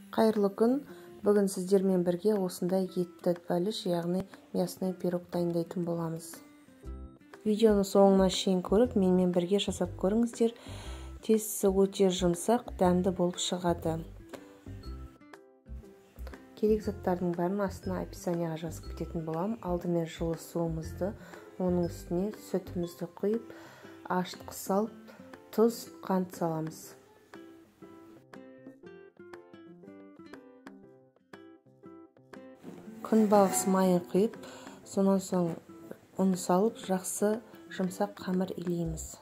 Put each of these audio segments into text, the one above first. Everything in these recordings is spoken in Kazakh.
Қайырлы күн. Бүгін сіздермен бірге осындай етті бәліш, яғни мясной пирог дайындайтын боламыз. Видеоны соңына шейін көріп, менімен бірге жасап көріңіздер. Тестісі өте жұмсақ, дәмді болып шығады. Керек заттардың бәрін астына описанияға жазып кететін боламын. Алдымен жылы суымызды, оның үстіне сүтімізді құйып, ашытқы салып, тұз, қант саламыз. Күнбағыс майын құйып, сонан соң ұн салып, жақсы жұмсақ қамыр илейміз.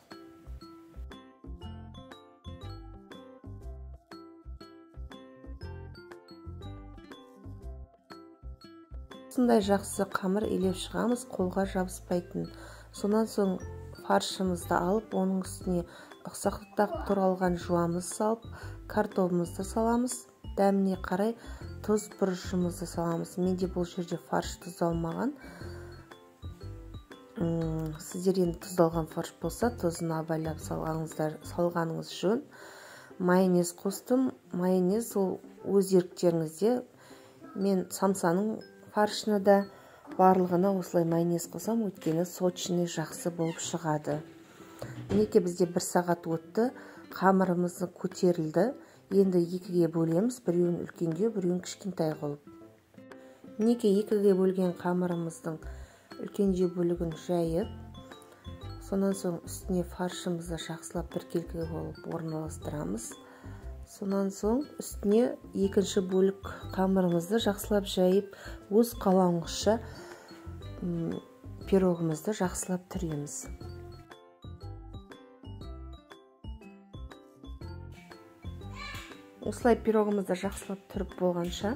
Осындай жақсы қамыр илеп шығамыз, қолға жабыспайтын. Сонан соң фаршымызды алып, оның үстіне ұсақтап туралған жуамыз салып, картобымызды саламыз. Дәміне қарай тұз, бұрышымызды саламыз. Менде бұл жерде фарш тұздалмаған. Сіздер енді тұздалған фарш болса, тұзын абайлап салғаныңыз жөн. Майонез қостым. Майонез ол өз еріктеріңізде. Мен самсаның фаршына да барлығына осылай майонез қосам, өйткені сочный жақсы болып шығады. Мінекей бізде 1 сағат өтті, қамырымыз көтерілді. Енді екіге бөлеміз, біреуін үлкендеу, біреуін кішкентай қылып. Мінекей екіге бөлген қамырымыздың үлкендеу бөлігін жайып, сонан соң үстіне фаршымызды жақсылап біркелкі болып орналастырамыз. Сонан соң үстіне екінші бөлік қамырымызды жақсылап жайып, өз қалауыңызша пирогымызды жақсылап түреміз. Осылай пирогымызды жақсылап түріп болғанша,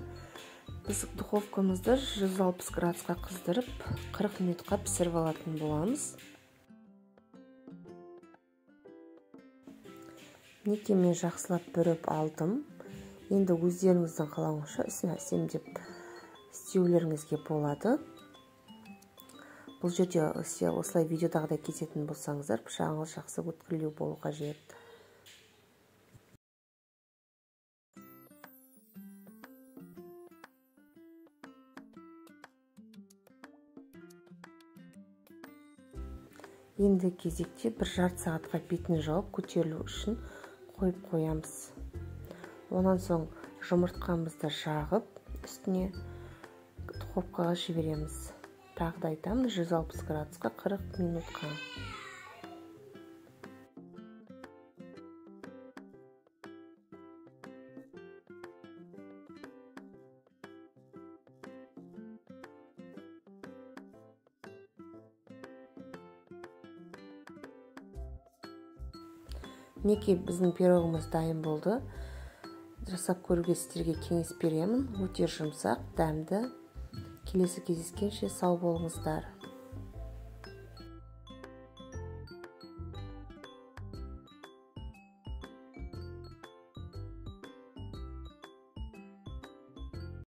біз духовкамызды 160 градусқа қыздырып, 40 минутқа пісіріп алатын боламыз. Мінекей мен жақсылап бүріп алдым. Енді өздеріңіздің қалауыңызша үстіне әсемдеп істеулеріңізге болады. Бұл жерде осылай видеодағыдай кесетін болсаңыздар, пышағыңыз жақсы өткірлеу болу қажет. Енді кезекте 1,5 сағатқа бетін жауып көтерілу үшін қойып қоямыз. Онан соң жұмыртқамызды жағып, үстіне духовкаға жібереміз. Тағы да айтамын, 160 градусқа 40 минутқа. Мінекей біздің пирогымыз дайын болды. Жасап көруге сіздерге кеңес беремін. Өте жұмсақ, дәмді. Келесі кездескенше сау болыңыздар.